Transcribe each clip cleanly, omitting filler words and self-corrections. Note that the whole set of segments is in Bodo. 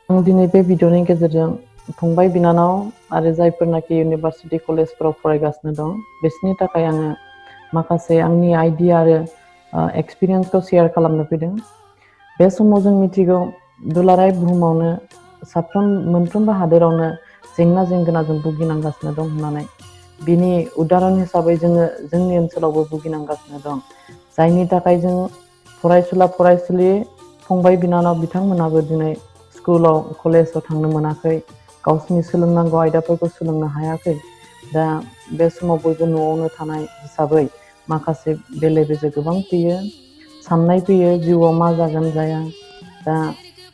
दिनै बे भिडिअनि गेजेरजों फंबाय बिनानाव आरो जायफोरनाखि इउनिभार्सिटि कलेजफोराव फरायगासिनो दं बिसोरनि थाखाय आङो माखासे आंनि आइडिया आरो एक्सपिरियेन्सखौ शेयार खालामनो फैदों। बे समाव जों मिथिगौ दुलाराय बुहुमावनो मोनफ्रोमबो हादोरावनो जेंना जेंगोनाजों भुगिनांगासिनो दं होननानै बिनि उदाहरन हिसाबै जोङो जोंनि ओनसोलावबो भुगिनांगासिनो दं। जायनि थाखाय जों फरायसुला फरायसुलि फंबाय बिनानाव बिथांमोनाबो दिनै स्कुलाव कलेजाव थांनो मोनाखै, गावसिनि सोलोंनांगौ आयदाफोरखौ सोलोंनो हायाखै। दा बे समाव बयबो न'आवनो थानाय हिसाबै माखासे बेले बेजे गोबां फैयो, साननाय फैयो जिउआव मा जागोन जाया। दा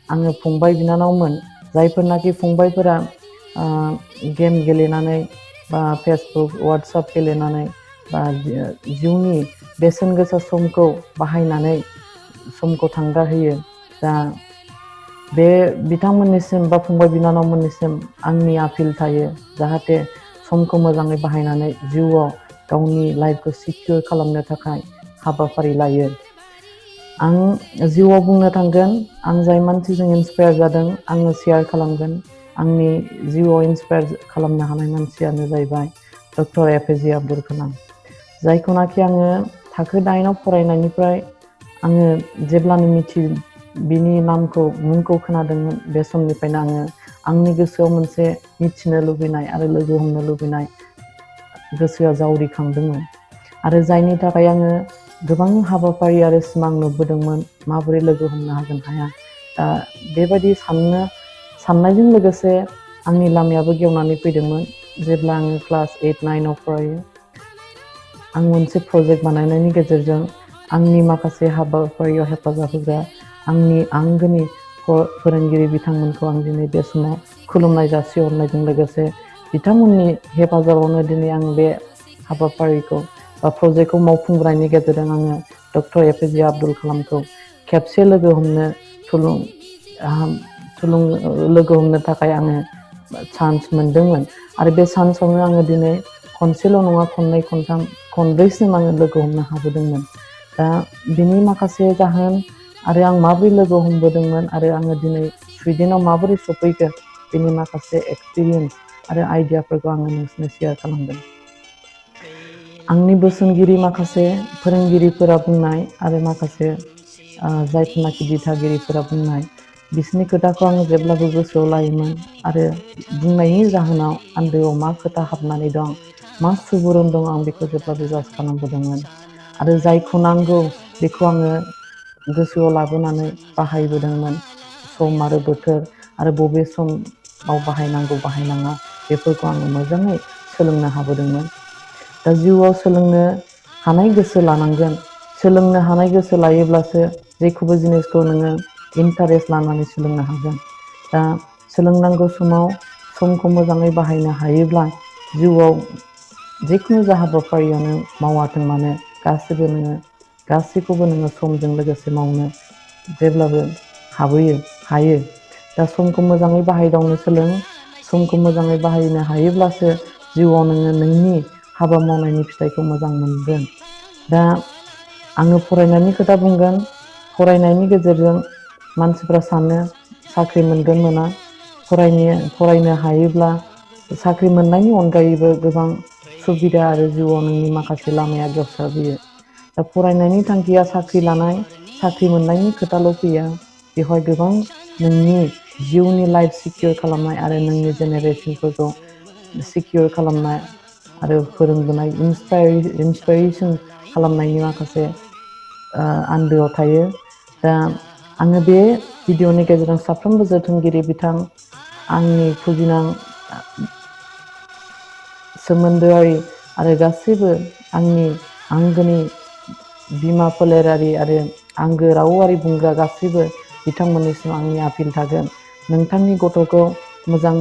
आङो फंबाय बिनानावमोन जायफोरनाखि फंबायफोरा गेम गेलेनानै बा फेसबुक वाट्सएप गेलेनानै बा जिउनि बेसेन गोसा समखौ बाहायनानै समखौ थांगारहोयो। दा बे बिथांमोननिसिम बा फंबाय बिनानावमोननिसिम आंनि आपिल थायो जाहाथे समखौ मोजाङै बाहायनानै जिउआव गावनि लाइफखौ सिकिउर खालामनो थाखाय हाबाफारि लायो। आं जिउआव बुंनो थांगोन, आं जाय मानसिजों इन्सपायार जादों आङो शेयार खालामगोन। आंनि जिउआव इन्सपायार खालामनो हानाय मानसियानो जाहैबाय डक्टर एपिजे आब्दुल कालाम, जायखौनाखि आङो थाखो 9आव फरायनायनिफ्राय आङो जेब्लानो बिनि मुंखौ खोनादोंमोन बे समनिफ्रायनो आङो आंनि गोसोआव मोनसे मिथिनो लुबैनाय आरो लोगो हमनो लुबैनाय गोसोआ जावरिखांदोंमोन। आरो जायनि थाखाय आङो गोबां हाबाफारि आरो सिमां नुबोदोंमोन माबोरै लोगो हमनो हागोन हाया। दा बेबायदि साननायजों लोगोसे आंनि लामायाबो गेवनानै फैदोंमोन। जेब्ला आङो क्लास 8-9आव फरायो, आं मोनसे प्रजेक्ट बानायनायनि गेजेरजों आंनि माखासे हाबाफारियाव हेफाजाब होग्रा आंनि आंगोनि फोरोंगिरि बिथांमोनखौ आं दिनै बे समाव खुलुमनाय जासिहरनायजों लोगोसे बिथांमोननि हेफाजाबावनो दिनै आं बे हाबाफारिखौ बा प्रजेक्टखौ मावफुंनायनि गेजेरजों आङो डक्टर एपिजे आब्दुल कालामखौ खेबसे लोगो हमनो थाखाय आङो चान्स मोनदोंमोन। आरो बे चान्सआवनो आङो दिनै खनसेल' नङा खननै खनथाम खनब्रैसिम आङो लोगो हमनो हाबोदोंमोन। दा बिनि माखासे जाहोन आरो आं माबोरै लोगो हमबोदोंमोन आरो आङो दिनै सुइडेनाव माबोरै सफैखो बेनि माखासे एक्सपिरियेन्स आरो आइडियाफोरखौ आङो नोंसोरनो शेयार खालामगोन। आंनि बोसोनगिरि माखासे फोरोंगिरिफोरा बुंनाय आरो माखासे जायफोरनाखि दिथागिरिफोरा बुंनाय बिसोरनि खोथाखौ आङो जेब्लाबो गोसोआव लायोमोन आरो बुंनायनि जाहोनाव आन्दोआव मा खोथा हाबनानै दं, मा सुबुरुन दं, आं बेखौ जेब्लाबो जाज खालामबोदोंमोन। आरो जायखौ नांगौ बेखौ आङो गोसोआव लाबोनानै बाहायबोदोंमोन। सम आरो बोथोर आरो बबे समाव बाहायनांगौ बाहायनाङा बेफोरखौ आङो मोजाङै सोलोंनो हाबोदोंमोन। दा जिउआव सोलोंनो हानाय गोसो लानांगोन। सोलोंनो हानाय गोसो लायोब्लासो जेखौबो जिनिसखौ नोङो इन्टारेस्ट लानानै सोलोंनो हागोन। दा सोलोंनांगौ समाव समखौ मोजाङै बाहायनो हायोब्ला जिउआव जिखुनु जा हाबाफारियानो मावाथों मानो गासैखौबो नोङो समजों लोगोसे मावनो जेब्लाबो हायो। दा समखौ मोजाङै बाहायदावनो सोलों। समखौ मोजाङै बाहायनो हायोब्लासो जिउआव नोङो नोंनि हाबा मावनायनि फिथाइखौ मोजां मोनगोन। दा आङो फरायनायनि खोथा बुंगोन। फरायनायनि गेजेरजों मानसिफ्रा सानो साख्रि मोनगोन मोना, फरायनो हायोब्ला साख्रि मोननायनि अनगायैबो गोबां सुबिदा आरो जिउआव नोंनि माखासे लामाया गेवसारबोयो। दा फरायनायनि थांखिया साख्रि लानाय, साख्रि मोननायनि खोथाल' फैया। बेवहाय गोबां नोंनि जिउनि लाइफ सिकिउर खालामनाय आरो नोंनि जेनेरेसनफोरखौ सिकिउर खालामनाय आरो फोरोंबोनाय इन्सपाइरेसन खालामनायनि माखासे आन्दोआव थायो। दा आङो बे भिडिअनि गेजेरजों साफ्रोमबो जोथोनगिरि बिथां, आंनि फुजिनां सोमोन्दोआरि आरो गासैबो आंनि आंगोनि बिमा फोलेरारि आरो आंगो रावारि बुंग्रा गासैबो बिथांमोननिसिम आंनि आपिल थागोन। नोंथांनि गथ'खौ मोजां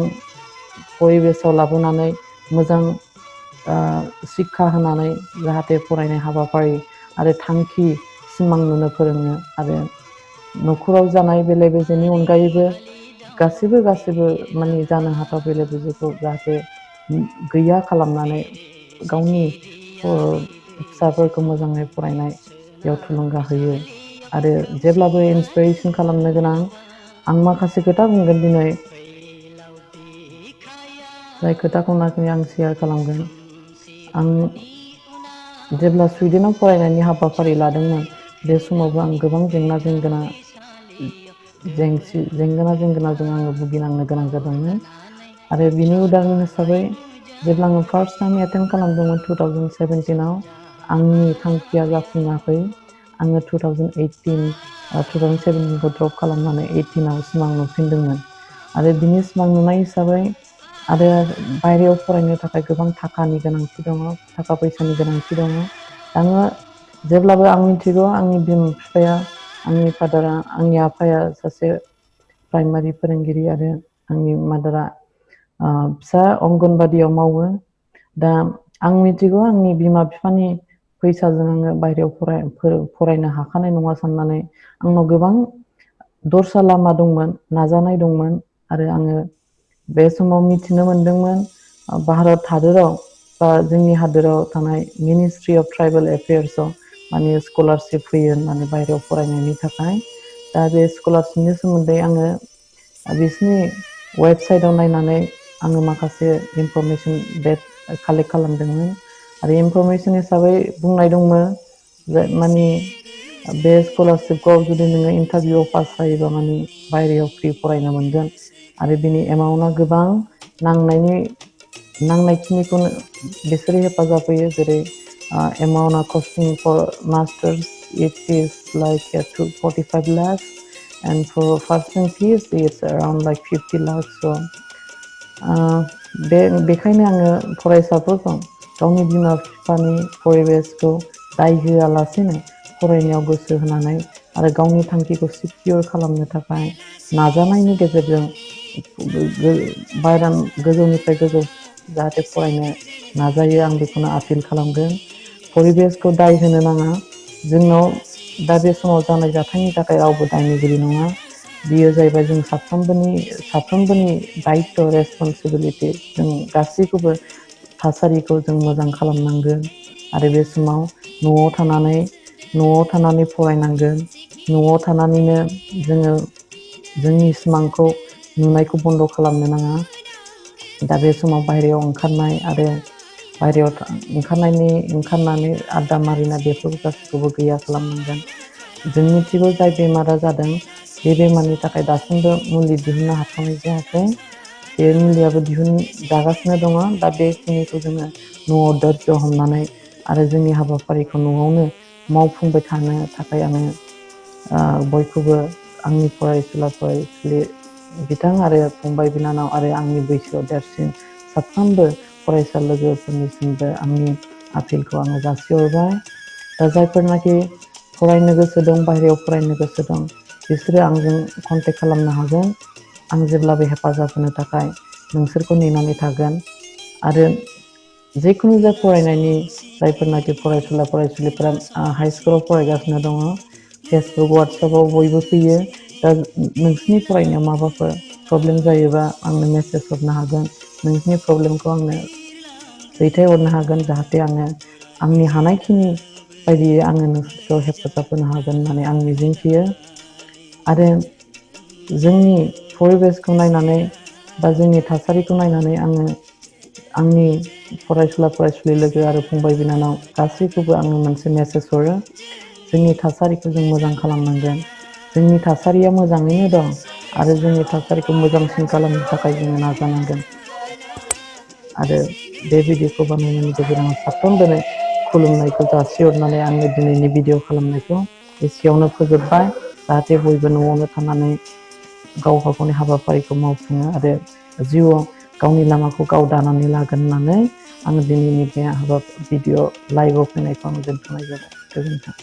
परिबेसाव लाबोनानै मोजां शिक्षा होनानै जाहाथे फरायनाय हाबाफारि आरो थांखि सिमां नुनो फोरोङो आरो न'खराव जानाय बेले बेजेनि अनगायैबो गासैबो माने जानो हाथाव बेले बेजेखौ जाहाथे गैया खालामनानै गावनि फिसाफोरखौ मोजाङै फरायनायाव थुलुंगा होयो। आरो जेब्लाबो इन्सपिरेसन खालामनो गोनां आं माखासे खोथा बुंगोन दिनै जाय खोथाखौ नाखि आं शेयार खालामगोन आं जेब्ला स्वीडेनाव फरायनायनि हाबाफारि लादोंमोन बे समावबो आं गोबां जेंना जेंगोनाजों आङो भुगिनांनो गोनां जादोंमोन आरो बिनि उदाहरन हिसाबै जेब्ला आङो फार्स्ट टाइम एटेम्प खालामदोंमोन 2017 आव आंनि थांखिया जाफुङाखै आङो 2017 खौ ड्रप खालामनानै 18 आव सिमां नुफिनदोंमोन आरो बिनि सिमां नुनाय हिसाबै आरो बायहेरायाव फरायनो थाखाय गोबां थाखानि गोनांथि दङ थाखा फैसानि गोनांथि दङ आङो जेब्लाबो आं मिथिगौ आंनि बिमा बिफाया आंनि फादारा आंनि आफाया सासे प्राइमारि फोरोंगिरि आरो आंनि मादारा फिसा अंगनबादियाव मावो दा आं मिथिगौ आंनि बिमा बिफानि फैसाजों आङो बायहेरायाव फरायनो हाखानाय नङा साननानै आंनाव गोबां दस्रा लामा दंमोन नाजानाय दंमोन आरो आङो बे समाव मिथिनो मोनदोंमोन भारत हादराव बा जोंनि हादोराव थानाय मिनिस्ट्रि अफ ट्राइबेल एफेयार्सआव माने स्कलारशिप फैयो होननानै बायहेरायाव फरायनायनि थाखाय दा बे स्कलारशिपनि सोमोन्दै आङो बिसिनि वेबसाइटआव नायनानै आङो माखासे इनफरमेसन कालेक्ट खालामदोंमोन आरो इनफरमेसन हिसाबै बुंनाय दंमोन माने बे स्कलारशिपखौ जुदि नोङो इन्टारभिउआव पास जायोबा माने बायहेरायाव फ्रि फरायनो मोनगोन आरो बिनि एमाउन्टआ गोबां नांनायखिनिखौनो बिसोरो हेफाजाब होयो जेरै एमाउन्टआ costing for masters it is like 45 lakhs and for first time fees it's around like 50 lakhs so बेखायनो आङो फरायसाफोरखौ गावनि बिमा बिफानि परिबेसखौ दाय होआलासेनो फरायनायाव गोसो होनानै आरो गावनि थांखिखौ सिकिउर खालामनो थाखाय नाजानायनि गेजेरजों गोजौनिफ्राय गोजौ जाहाथे फरायनो नाजायो आं बेखौनो आपिल खालामगोन परिबेसखौ दाय होनो नाङा जोंनाव दा बे समाव जानाय जाथायनि थाखाय रावबो दायनिगिरि नङा बियो जाहैबाय जों साफ्रोमबोनि दायित्व रेसपन्सिबिलिटि जों गासैखौबो थासारिखौ जों मोजां खालामनांगोन आरो बे समाव न'आव थानानै फरायनांगोन न'आव थानानैनो जोङो जोंनि सिमांखौ नुनायखौ बन्द' खालामनो नाङा दा बे समाव बायहेरायाव ओंखारनाय आरो बायहेरायाव ओंखारनानै आड्डा मारिनाय बेफोर गासैखौबो गैया खालामनांगोन जों मिथिगौ जाय बेमारा जादों बे बेमारनि थाखाय दासिमबो मुलि दिहुननो हाथ'नाय जायाखै बे मुलियाबो जागासिनो दङ दा बेखिनिखौ जोङो न'आव धैर्य हमनानै आरो जोंनि हाबाफारिखौ न'आवनो मावफुंबाय थानो थाखाय आङो बयखौबो आंनि फरायसुला फरायसुलि बिथां आरो फंबाय बिनानाव आरो आंनि बैसोआव देरसिन साफ्रोमबो फरायसा लोगोफोरनिसिमबो आंनि आपिलखौ आङो जासिहरबाय दा जायफोरनाखि फरायनो गोसो दं बायहेरायाव फरायनो गोसो दं बिसोरो आंजों कन्टेक्ट खालामनो हागोन आं जेब्लाबो हेफाजाब होनो थाखाय नोंसोरखौ नेनानै थागोन आरो जिखुनु जा फरायनायनि जायफोरनाखि फरायसुला फरायसुलिफोरा हाइ स्कुलाव फरायगासिनो दङ फेसबुक वाट्सएपआव बयबो फैयो दा नोंसिनि फरायनायाव माबाफोर प्रब्लेम जायोबा आंनो मेसेज हरनो हागोन नोंसिनि प्रब्लेमखौ आंनो दैथायहरनो हागोन जाहाथे आङो आंनि हानायखिनि बायदियै आङो नोंसोरखौ हेफाजाब होनो हागोन होननानै आं मिजिंथियो आरो जोंनि परिबेसखौ नायनानै बा जोंनि थासारिखौ नायनानै आङो आंनि फरायसुला फरायसुलि लोगो आरो फंबाय बिनानाव गासैखौबो आङो मोनसे मेसेज हरो जोंनि थासारिखौ जों मोजां खालामनांगोन जोंनि थासारिया मोजाङैनो दं आरो जोंनि थासारिखौ मोजांसिन खालामनो थाखाय जोङो नाजानांगोन आरो बे भिडिअखौ बानायनायनि गेजेरजों साफ्रोमबोनो खुलुमनायखौ जासिहरनानै आङो दिनैनि भिडिअ खालामनायखौ एसेयावनो फोजोबबाय जाहाथे बयबो न'आवनो थानानै गावबा गावनि हाबाफारिखौ मावफुङो आरो जिउआव गावनि लामाखौ गाव दानानै लागोन होननानै आङो दिनैनि बे भिडिअ लाइभआव फैनायखौ आं दोनथ'नाय जाबाय गोजोन्थों